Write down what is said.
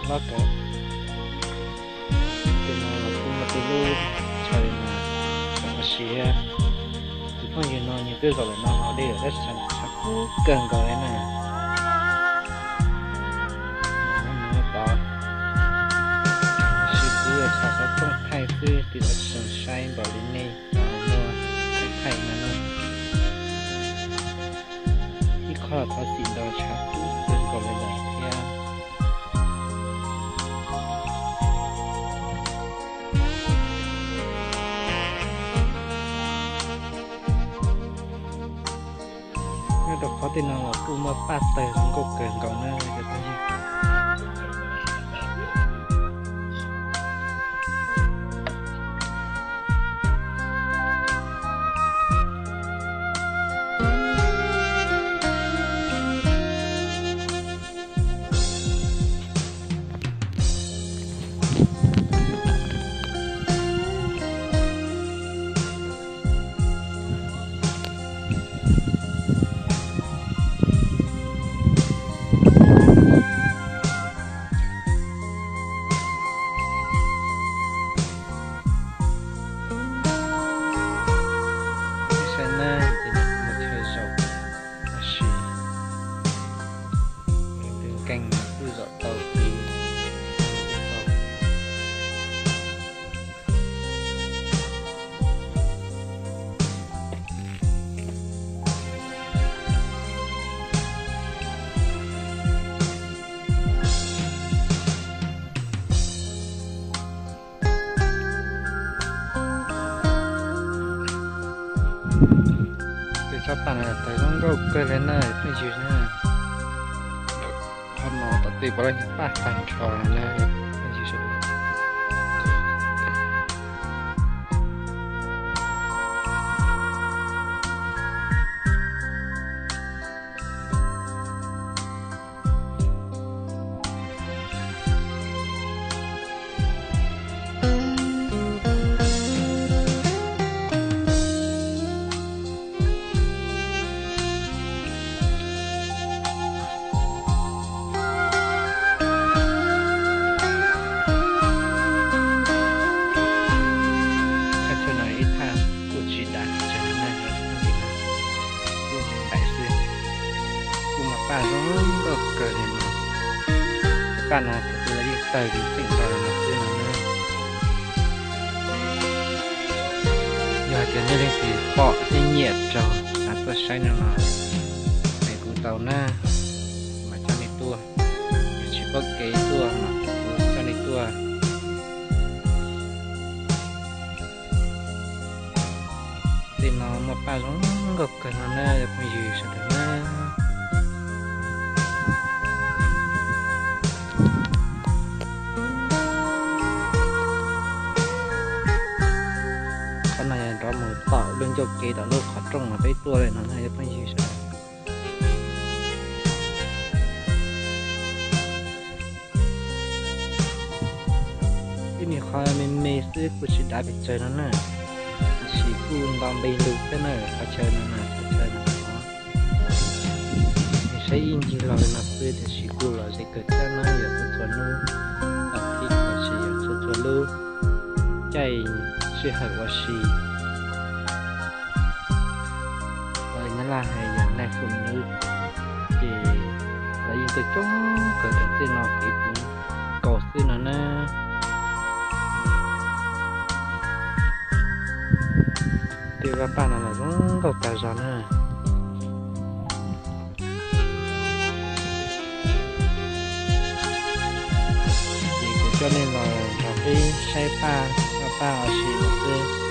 Loj kawg. Tus no los kuj muaj tej lub chaw mas tseem ua si thiab. Tus phooj ywg no nws twb zaum lawm no hauv dej lawm tab sis tshav kub kawg nkaus li na. Tab sis kuv yuav txhom xov tooj thaij xwb, tus uas tsis zoo saib npaum li nej muaj thaij no na. Ib qho thov txim ntau, tshav kub kawg nkaus li lawm thiab. Nyob rau qhov tej no los kuj muaj paj tawg zoo nkauj kawg nkaus na cov phooj ywg. Saib na, ces nws kuj muaj chaw zaum tab sis tus nkeeg kuj zaum tau tus. Tej tsob paj no tawg zoo nkauj kawg li na phooj ywg na. Qhov no tom tej puav leej yog paj tag nrho na phooj ywg sawv daws. Thaj chaw no ib thaj kuj tsis dav tsis tsawg na, kuj ntais xwb, kuj muaj paj zoo nkauj kawg li no. Cov paj no kuj yeej tawg li tseem nrog no xwb no na. Yog hais tias nej leej twg pom thiab nyiam rau xav tuaj saib no los hais kuv tau na, mas coj nej tuaj. Yog tsis paub kev tuaj mas kuv coj nej tuaj. Tej no muaj paj zoo nkauj kawg no na cov phooj ywg sawv daws na. Qhov no yog nrov mus tom lub ncauj kev tom lub qhov rooj uas peb tuaj li no na cov phooj ywg sawv daws. Ib me qhov me me xwb kuj tsis dav pes tsawg no na, tiam sis kuj nto npe lug thiab na qhov chaw no na, qhov chaw no. Saib ib ncig los li no xwb tiam sis kuj lom zem kawg thiab na, yog txhua txhua hnub, thaum thib los sis yog txhua txhua lub caij sij hawm ua si. Los Nyab Laj hais yog nais fum nws, ces lawv yeej tuaj coob kawg rau tej no kev puv nkaus xwb no na. Tej vaj paj no los zoo nkauj tag zog na. Ces kuv coj nej los nrog peb saib paj, vaj paj ua si no xwb.